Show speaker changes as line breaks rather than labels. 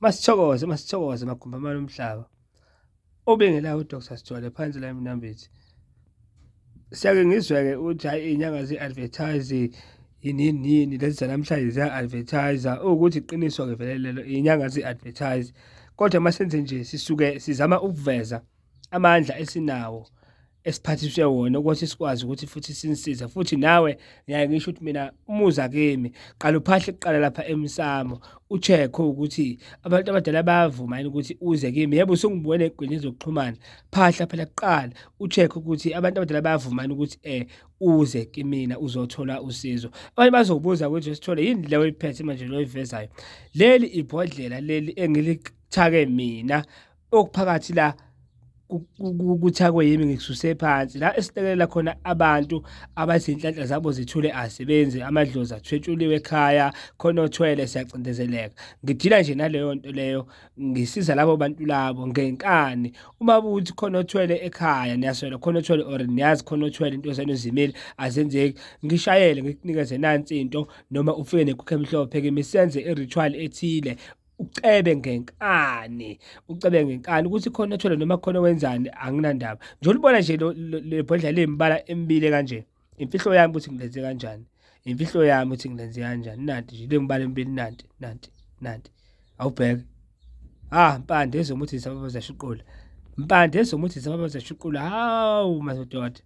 Masithokoze, masithokoze magumbi amane omhlaba. Obengelayo uDr Sithole phansi la eMnambithi. Siyake ngizwe-ke ukuthi hhayi iy'nyanga zi-advertise yini yini yini lezi zanamhlanje ziya-advertise ukuthi iqiniso-ke vele lelo iy'nyanga zi-advertise kodwa uma senze nje sisuke sizama ukuveza amandla esinawo esiphathiswe wona ukuthi sikwazi ukuthi futhi sinisize futhi nawe ngiyaye ngisho ukuthi mina umuza kimi qala uphahle kuqala lapha emsamo ucheck ukuthi abantu abadala bayavuma yini ukuthi uze kimi yebo usungibone egwini zokuxhumana phahla phela kuqala ucheck ukuthi abantu abadala bayavuma yini ukuthi eh uze kimina uzothola usizo abanye bazokubuza ukuthi sithole yini leyo iphethe manje lo ivezayo leli ibhodlela leli engilithake mina okuphakathi la kuthakwe yimi ngikususe phansi la esilekelela khona abantu abazinhlanhla zabo zithule asebenzi amadlozi athwetshuliwe ekhaya khona othwele siyacindezeleka ngidila nje naleyo nto leyo ngisiza labo bantu labo ngenkani uma ukuthi khona othwele ekhaya niyaswela khona othwele or niyazi khona othwele into zenu zimile azenzeki ngishayele ngikunikeze nansi into noma ufike nenkukhu emhlophe kimi senze i-ritual ethile ucebe ngenkani ucebe ngenkani ukuthi khona othwele noma khona wenzani anginandaba nje ulibona nje le bhodlela lembala emibili kanje imfihlo yami ukuthi ngilenze kanjani imfihlo yami ukuthi ngilenze kanjani nanti nje lembala emibili nanti nanti nanti awubheke ah mpande ezomuthi zisababa zashuqula mpande ezomuthi zisababa zashuqula hawu madoda.